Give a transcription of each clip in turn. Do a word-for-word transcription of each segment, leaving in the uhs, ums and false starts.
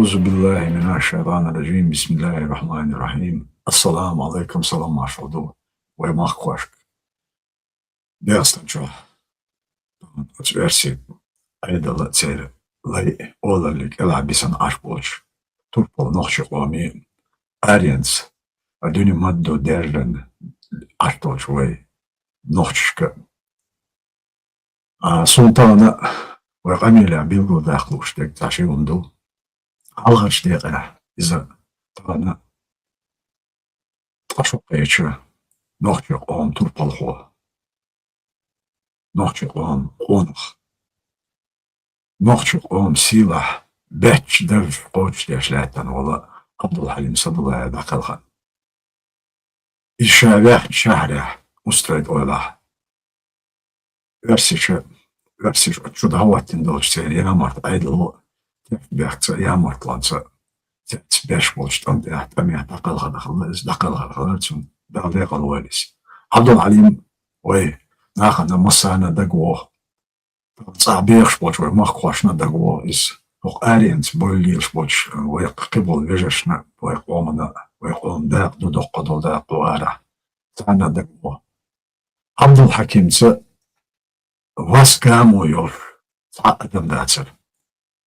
أعوذ بالله من الشيطان الرجيم. بسم الله الرحمن الرحيم. السلام عليكم, салам-маршалла ду вай махкахошка. ДегӀаста чу оцу оьрсийн Ӏедал а, церан лай а, олаллиг кӀелахь бисина Ӏаш болчу турпал нохчийн къоман аренца, а дуьне ма-дду даьржина Ӏаш долчу вай нохчашка. А, суна тахана вай къамелехь билгалдаккха лууш дерг цхьа ши хӀума ду. Хьалхарчу декъехь иза тахана ткъа шо кхечу нохчийн къоман турпалхо, нохчийн къоман къонах, нохчийн къоман сийлахь беттан дарж кхочушдеш лаьттина волу Ӏабдулхьалим Садулаев дӀакхелхина. Иза ша ваьхначу шахьарехь, Устрада-Эвлахь, оьрсаша, оьрсаша оцу чу дӀахӀоттийна долчу церан ямарта Ӏедало тешнабехкаца а, ямартлонца а, цаьрца беш болчу тӀам тӀехь, тӀамехь дӀакхелхина хилла иза, дӀакхелхина хилла цунна, Дала декъала войла иза. Ӏабдулхьалим вай нахана массарна а дагавогӀу. Цхьа бехаш болчу вай махкахошна а дагавогӀу иза. ХӀокху аренца бовла лелаш болчу вай кхиболу вежаршна а, вай къомана а, вай къоман дакъа ду, доккха долу дакъа ду арахь. Царна а дагавогӀу. Ӏабдулхьакимца вас гамо йолуш цхьа а адам дацара.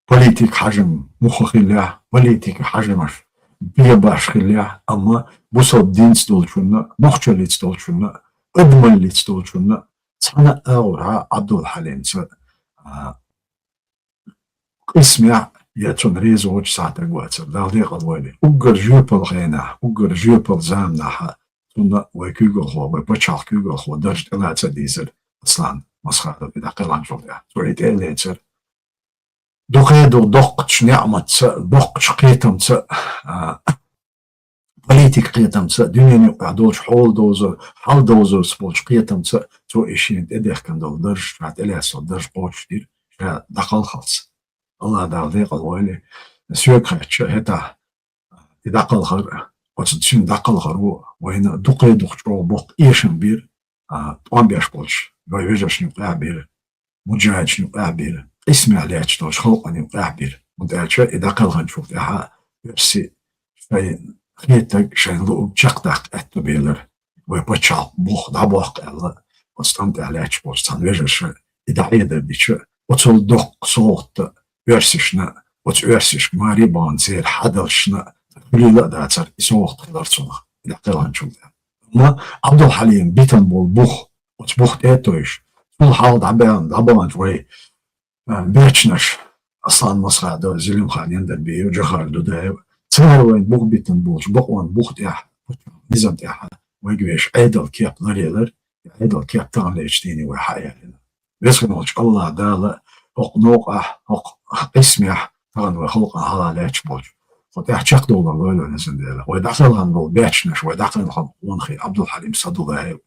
Политик хьажам муха хиллехь, политик хьажамаш бен баш хиллехь, амма бусалба динца долчунна, нохчаллица долчунна, адамаллица долчунна цхьана а агӀор Ӏабдулхьалимца, а, къисмехь я цунна реза воцуш цхьа стаг вацара, Дала декъала войла. Уггар жоьпалла хенахь, уггар жоьпалла заманахь а цунна вай куьйгалхо, вай пачхьалкх куьйгалхо дарж тӀелаца а дийзира Аслан Масхадов и дӀакхелхинчул тӀаьхьа. Цо и тӀе а лецира. Дукхе а ду доккхачу неӀматца, доккхачу кхетамца, а, политик кхетамца, дуьненан юкъахь долчу хьал довзар-, хьал довзарца болчу кхетамца цо и шена тӀедехкина долу дарж, ша тӀелаьцна долу дарж кхочушдира ша дӀакхалхалц. АллахӀ Дала декъала войла. Соьга хаьттича, хӀетахь и дӀакхалхар, оцу цуьнан дӀакхалхаро вайна дукхе а дукха чӀогӀа боккха эшам бира, а, тӀом беш болчу вай вежаршна юкъахь а бира, муджахӀидашна юкъахь а бира, къисмехь лаьтташ долчу халкъана юкъахь а бира. ХӀунда аьлча и дӀакхелхинчул тӀаьхьа оьрсий шайн хетарг, шайн луург чекхдаккха аьтто белира. Вай пачхьалкх бух дӀабоккху аьлла, оцу тӀам тӀехь лаьтташ болчу цхьана вежарша и дӀахьедар дича, оцул доккха совгӀат оьрсашна, оцу оьрсашка маре а бахана церан хьадалшна хуьлийла а дацара и совгӀат хилар цунах, и дӀакхелхинчул тӀаьхьа. Амма Ӏабдулхьалима битина болу бух, оцу бух тӀе а тойуш, цул хьалха дӀабаьхна, дӀабаханчу вай, а, баьчнаш, Аслан Масхадов, Зелимхан Яндарбиев, Джохар Дудаев, цара вайна бух битина болчу бакъонан бух тӀехь, низам тӀехь вайга вешан Ӏедал кеп ларъелира, и Ӏедал кеп таханлерчу дийне вай хьа а яьллина. Везан волчу АллахӀ Дала хӀокху новкъахь, хӀокху къисмехь тахана вай халкъана хьалха лаьтташ болчу, хӀокху тӀехь чекхдовлар лойла вайн, везан Дела. Вай дӀакхелхина болу баьчнаш, вай дӀакхелхина къонахий Ӏабдулхьалим Садулаев,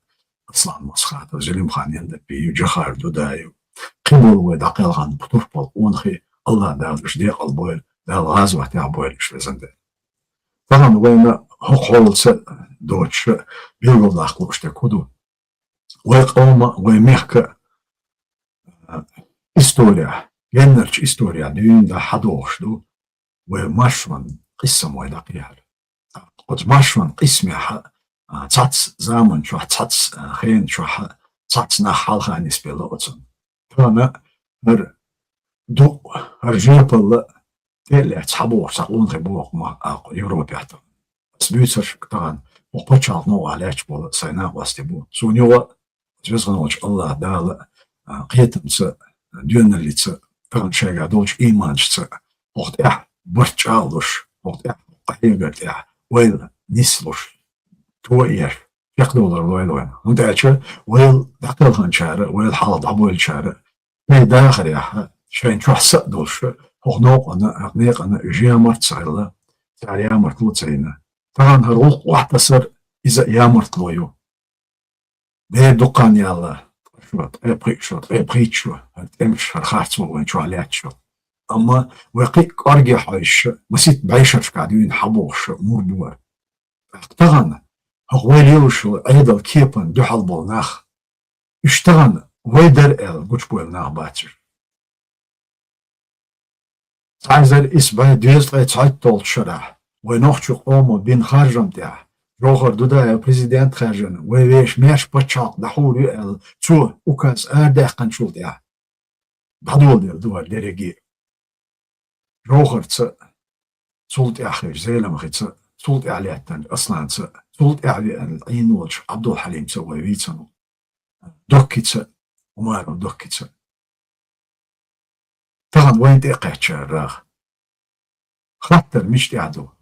Аслан Масхадов, Зелимхан Яндарбиев, Джохар Дудаев, кхин болу вай дӀакхелхина турпал къонахий, АллахӀ Дала уьш декъала бойла, Дала гӀазотехь бойла уьш, везан Дела. Тахана вайна хӀокху хьолаца доцуша билгалдаккха лууш дерг хӀун ду? Вай къоман, вай мехкан а, история, геннарчу история дуьйна дӀа хьадохуш ду, вай маршонан къиссам вай дӀакхехьар. Оцу маршонан къисмехь, а, цхьацца заман чохь, цхьацца, а, хенан чохь, цхьацца нах хьалха нисбелла оцунна. Тахана хӀара дукъ, хӀара жоьпалла тӀе а лаьцна хьабохуш цхьа къонахий бу хӀокху ма-, а, Европехь тахана. Ас буьйцурш тахана, хӀокху пачхьалкх новкъахь лаьтташ болу сайн накъостий бу. Суна юкъа Везан волчу АллахӀ Дала, а, кхетамца, доьналлица, тахана шайгахь долчу ийманашца, хӀокху тӀехь барт чӀагӀлуш, хӀокху тӀехь, хӀокху къахьегар тӀехь ойла нислуш, тоеш, чекхдовлар лойла вайна. ХӀунда аьлча вайл дӀакхелхинчара, вайл хьалха дӀабойлучара, шайн дахарехь, шайн чохь са а долуш, хӀокху новкъана, хӀокху некъана уьш ямарт а ца хилла, цара ямартло а ца йина. Тахана хӀара гӀуллакх охьатасар, иза а ямартло ю. Дера дукха хан яьлла, ткъа шо, ткъе пхиъ шо, ткъе пхийтта шо, хӀара тӀемаш, хӀара харцо вайн чохь лаьтташ ю. Амма вай кхин а кӀорге хьоьжуш, масийтта бӀешерашкахь дуьйна хьабохуш мур бу вай. ТӀаккха тахана, хӀокху вай лелош йолу Ӏедал кепана дуьхьал болу нах, уьш тахана вай дара аьлла гучубойла нах бац уьш. Цхьа эзар исс бӀе дезткъе цхьайтталгӀача шарахь вай нохчийн къомо бина харжам тӀехь, Джовхар Дудаев президент хаьржина, вай вешан маьрша пачхьалкх дӀахьур ю аьлла, цо указ арадаьккхинчул тӀехьа дӀадоладелла ду хӀара дерриге а. Джовхарца, цул тӀаьхьа хилча Зеламхица, цул тӀаьхьа лаьттинчу Асланца, цул тӀаьхьа веана Ӏийна волчу Ӏабдулхьалимца вай вийцина ву. Доккица, Умаров Доккица. Тахана вайна тӀе а кхаьччара рагӀ. Хаттар мича тӀехь ду?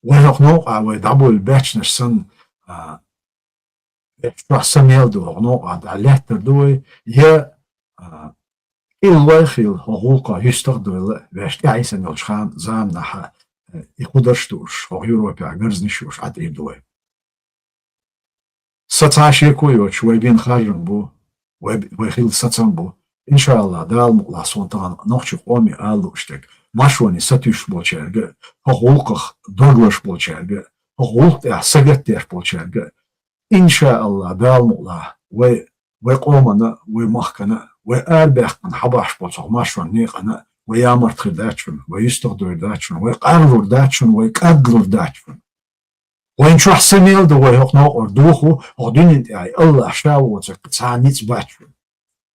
Вай хӀокху новкъахь вай дӀабевлла баьччанаш санна, а, чохь са мел ду, хӀокху новкъахь дӀа лаьттар ду вай, я, а, кӀиллой а хилла, хӀокху гӀуллакхах юьстах а довлла, ваьш тӀаьхьа йисина йолчу хан-, заманахь, а, и кху дарш дууш, хӀокху Европехь гарзнаш а юуш Ӏа тӀера ду вай. Сан цхьа шеко йоцуш, вай бина харжам бу, вай, вай хилла сацам бу. Иншааллах, Дала мукъалахь, суна тахана нохчийн къоме ала лууш дерг, маршоне сатуьйсуш болчаьрга а, хӀокху гӀуллакхах дог лозуш болчаьрга а, хӀокху гӀуллакх тӀехь сагатдеш болчаьрга а, иншааллах, Дала мукъалахь, вай, вай къомана а, вай махкана а, вай арабаьккхина хьабахьаш болчу хӀокху маршонан некъана а вай ямарта хир дац шуна, вай юьстах довр дац шуна, вай къарлур дац шуна, вай кӀадлур дац шуна. Вайн чохь са мел ду, вай хӀокху новкъара дохо, хӀокху дуьнен тӀехь Аллах ша воцург цхьа ницкъ бац вайн.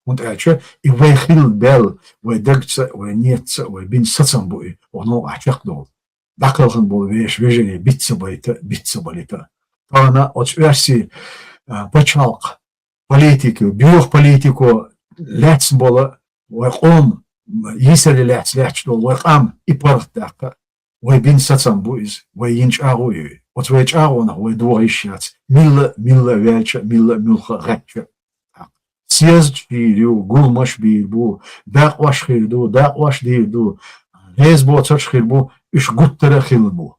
ХӀунда аьлча и вай хилла баьлла, вай дагца а, вай ницкъаца а, вай бина сацам бу и, хӀокху новкъахь чекхдолу. ДӀакхелхина болу вешан вежарий биц ца байта, биц ца балита. Тахана оцу оьрсийн, а, пачхьалкх политико, боьха политико лаьцна болу вай къоман йийсаре лаьцна лаьтташ долу вай къам и паргӀатдаккха, вай бина сацам бу иза, вай йина чӀагӀо а ю. Оцу вай чӀагӀонах вай догӀа йиш яц, милла а, милла а ваьлча а, милла а муьлхха а гӀаьттича а. Съездаш йийр ю, гуламаш бийр бу, дакъош хир ду, дакъош дийр ду, реза боцурш хир бу, уьш гуттара а хилла бу.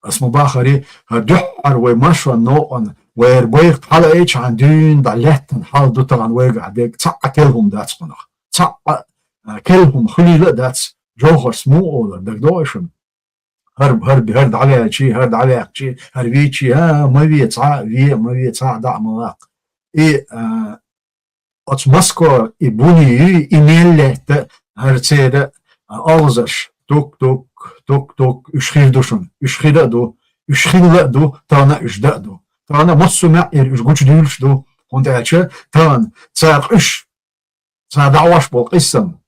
Ас ма бахаре, хӀара дуьххьара вай маршонан новкъана, вай хӀара байракх хьалаайчхьана дуьйна дӀа лаьттина хьал ду тахана вайгахь дерг, цхьа а керла хӀума дац кхунах. Цхьа а, а, керла хӀума хуьлийла а дац, Джовхарс муха олура, дагадогӀий шуна? ХӀара, хӀара, хӀара дӀаваьлчий, хӀара дӀаваьккхичий, хӀара вийчий, а, ма ве цхьа а, ве а ма ве цхьа а, дӀа а ма ваккха. И, а, Оцу Москва и буни юй, и мел летта, хӀара церан, а, олхазарш, тук-тук, тук-тук, уьш хир ду шуна, уьш хир а ду, уьш хилла а ду, тахана а уьш дан а ду. Тахана массо а маьӀӀера уьш гучудуьйлуш ду, хӀунда аьлча тахана цара къуьш, цара дӀахьош болу къиссам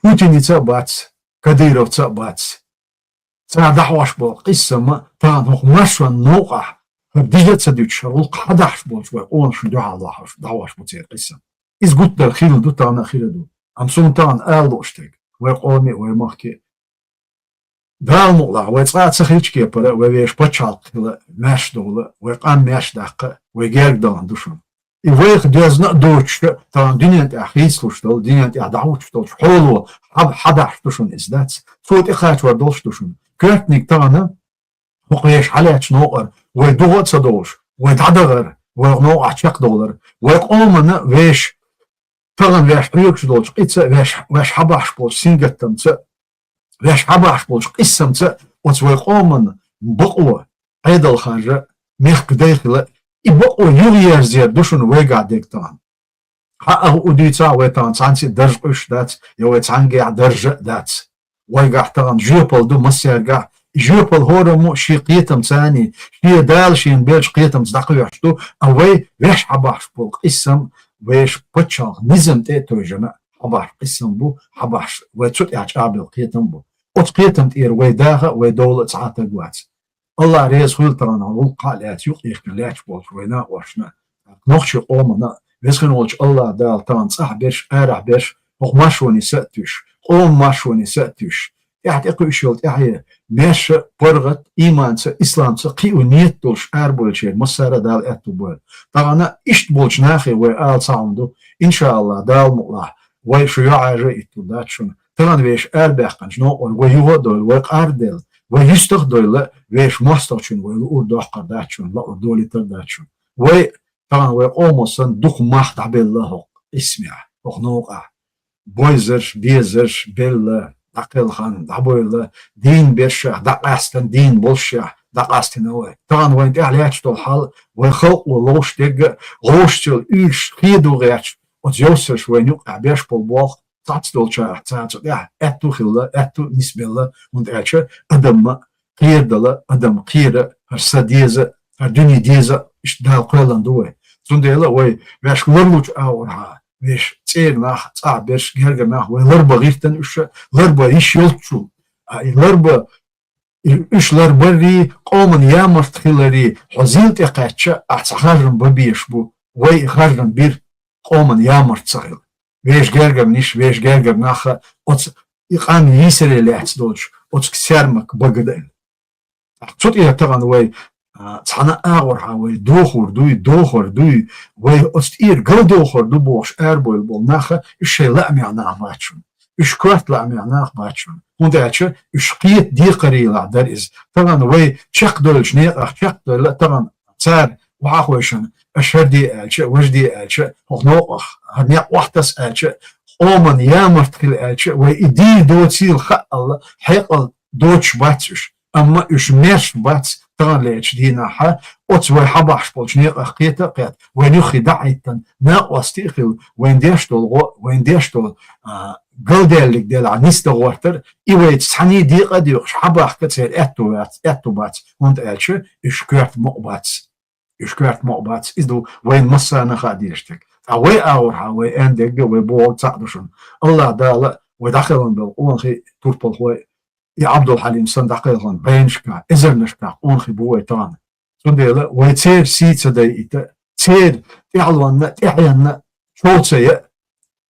Путиница а бац, Кадыровца а бац. Цара дӀахьош болу къиссам а тахана хӀокху маршонан новкъахь, хӀара дижа а ца дуьтуш, хӀара гӀуллакх хьадахьаш болчу вай къонахашна дуьхьал дӀахьош, дӀахьош бу церан къиссам. Иза гуттар а хилла ду, тахана а хир а ду. Амма суна тахана ала лууш дерг, вай къоме а, вай махке а, Дала мукъалахь, вай цкъа а ца хилча кепара, вай вешан пачхьалкх хила, маьрша довла, вай къам маьрша даккха, вай герга далан ду шуна. И вайх доьзна а доцуш, тахана дуьнен тӀехь хийцалуш долу, дуьнен тӀехь дӀахӀуттуш долчу хьоло хьаб-, хьадахьаш ду шуна иза дац. Цо тӀекхачор долуш ду шуна. Коьртаниг тахана, хӀокху вешан хьалаьттачу новкъара, вай дугӀа а ца долуш, вай дӀадахар, вай новкъахь чекхдовлар, вай къомана вешан, тахана вешан хьоьгуш долчу къица а, вешан, вешан хьабахьаш болчу сингаттамца а, вешан хьабахьаш болчу къиссамца а оцу вай къоман бакъо Ӏедал харжа, мехкан дай хила, и бакъо юхаерзор ду шуна вайгахь дерг тахана. Хьан а хӀуъу дуьйцахь, вай тахана цхьаьнца а даржа къуьйсуш дац, я вай цхьаьнггехь даржа а дац. Вайгахь тахана жоьпалла ду массаьргахь, и жоьпалла хӀораммо а шен кхетамца а, шен Дала шена беллачу кхетамца дӀакхоьхьуш ду, а вай вешан хьабахьаш болу къиссам, вешан пачхьалкхан низам тӀе а тевжина, хьабахьаш къиссам бу, хьабахьаш вай цу тӀехь чӀагӀбелла кхетам бу. Оцу кхетам тӀера вай даха а, вай довла а цхьа а таг вац. Аллах реза хуьлда тахана гӀуллакхах а лаьцна юкъ йихкина лаьтташ болчу вай накъошна а, нохчийн къомана а, Веза хин волчу Аллах Дала тахана цӀахь берш, арахь берш, хӀокху маршоне са а туьйсуш, къоман маршоне са а туьйсуш, тӀаьхьа тӀекхуьуш йолу тӀаьхье, маьрша а, паргӀат а, ийманца а, исламца а кхио нийят долуш арабевллачеран массара а Дала аьтто бойла. Тахана иштта болчу нахе вай ала ца хьуна ду, иншааллах, Дала мукъалахь, вай шу юьхьӀаьржа а иттур дац шуна. Тахана вешан арабаьккхинчу новкъара вай юха а довла, вай къар а делла, вай юьстах а довла, вешан мостагӀчунна вай луур доккхур дац шуна, лаьур долуьйтур дац шуна. Вай, тахана вай къомо санна, дукха мах дӀабелла хӀокху къийсамехь, хӀокху новкъахь. Бойзарш, безарш белла, дӀакхелхина, дӀабевлла, дийна берш а дӀакъаьстина, дийна болуш а дӀакъастийна вай. Тахана вайна тӀехь лаьтташ долу хьал, вай халкъо ловш дерг а, гӀовшашца уьйлуш хедо гӀерташ, оцу йовсарша вайна юкъахь беш болу болх, цхьацца долчарех царца тӀехь аьтту хилла, аьтту нисбелла, хӀунда аьлча адамма кхерадала, адам кхера, хӀара са деза, хӀара дуьне деза, иштта Дала кхоьллина ду вай. Цундела вай вешка ларлучу агӀорхьа, вешан цӀера нах, цӀахь берш, гергара нах, вай ларба гӀиртина уьш, ларба йиш йолччул, а, и ларба, и уьш ларбаррий, къоман ямарт хиларрий, хьо зил тӀе кхаьчча, ахь цхьа харжам бан безаш бу, вай и харжам бира, къоман ямарт ца хила. Вешан гергарниш, вешан гергара нах а оцу и къам йийсаре лаьцна долчу оцу сермак бага даьлла. ТӀаккха цу тӀера тахана вай, а, цхьана агӀорхьа вай дохур дуй, дохур дуй, вай оцу тӀера галдохур ду бохуш арабевлла болу нах а, уьш шайн лаамехь нах бац шуна. Уьш коьрта лаамехь нах бац шуна. ХӀунда аьлча уьш кхета декхарийлахь дара иза. Тахана вай чекхдевллачу некъах чекхдевлла, тахана цара охьахойшина, аша хӀара де аьлча, важа де аьлча, хӀокху новкъах, хӀара некъ охьатаса аьлча, къоман ямарт хила аьлча, вай и дийр доцийла хаалла, хьекъал доцуш бац уьш. Амма уьш маьрша бац тахана лелачу дийнахьа, оцу вай хьабахьаш болчу некъах кхета а кхетта, вайн юххе дӀа а хӀиттина, накъостий а хилла, вайн деш долу гӀо, вайн деш долу, а, галдаьллиг делахь нисдан гӀортар, и вайца цхьаьний декъа а доькъуш, хьабахка церан аьтту вац, аьтту бац, хӀунда аьлча уьш коьрта мукъа бац. Уьш коьрта мукъа бац, иза ду вайна массарна хаа дезаш дерг. Ткъа вай агӀорхьа, вай аьнна дерг а, вай бохург цхьаъ ду шуна. АллахӀ Дала вай дӀакхелхина болу къонахий, турпалхой, и Ӏабдул-Хьалим санна дӀакхелхина бӀеннашкахь, эзарнашкахь къонахий бу вай тахана. Цундела вай церан сий ца дайъийта, церан тӀаьхьалонна, тӀаьхьенна чов ца яа,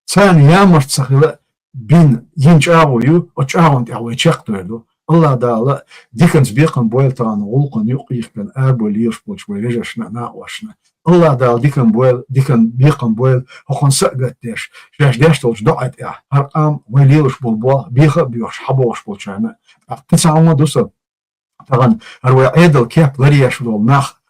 царна ямарт ца хила бина, йина чӀагӀо ю, оцу чӀагӀонна тӀехь вай чекхдевр ду. АллахӀ Дала диканца бекхам бойла тахана гӀуллакхана юкъ йихкина арабевлла лелаш болчу вай вежаршна а, накъосташна а. АллахӀ Дала диканца бойла, диканца бекхам бойла хӀокхунна са а гатдеш, шаьш деш долчу доӀа тӀехь, хӀара къам вай лелаш болу болх беха а боьхуш, хьабогӀуш болчарна а. ТӀаккха кхин цхьа хӀума ду сан. Тахана хӀара вай Ӏедал кеп ларъеш долу нах,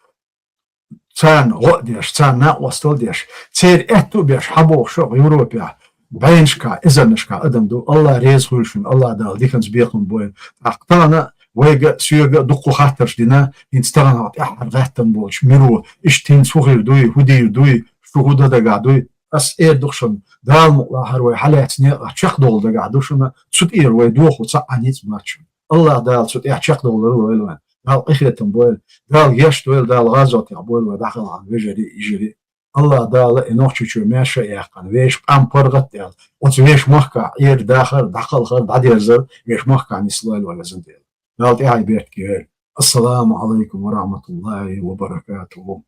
царна гӀо а деш, царна накъосталла а деш, церан аьтту а беш, хьабогӀуш а Европехь, бӀеннашкахь, эзарнашкахь адам ду. АллахӀ реза хуьлда шуна, АллахӀ Дала диканца бекхам бойла. ТӀаккха тахана вайга а, соьга а дуккха хаттарш дина, хӀинца тахана хьо тӀаьххьара гӀаьттина болчу муьро, иштта хӀинца хӀун хир дуй, хӀун дийр дуй, шу хӀун дан дагахь дуй? Ас эр ду-кх шуна, Дала мукъалахь, хӀара вай хьалаьцна некъах чекхдовла дагахь ду шуна, цу тӀера вай дохо цхьа а ницкъ бац шуна. АллахӀ Дала цу тӀехь чекхдовлар лойла вайн. Дала къинхетам бойла. Дала гешт дойла, Дала гӀазотехь бойла вай дӀакхелхина вежарий а, йижарий а. АллахӀ Дала и Нохчийчоь маьрша а яьккхина, вешан къам паргӀат а даьлла, оцу вешан махкахь Ӏер-дахар, дӀакхалхар, дӀадерзар вешан махкахь нислойла вай, везан Дела. Дала тӀаьхье беркате йойла. Ассаламу Ӏалайкум ва рахьматуллахӀи ва баракатухӀу.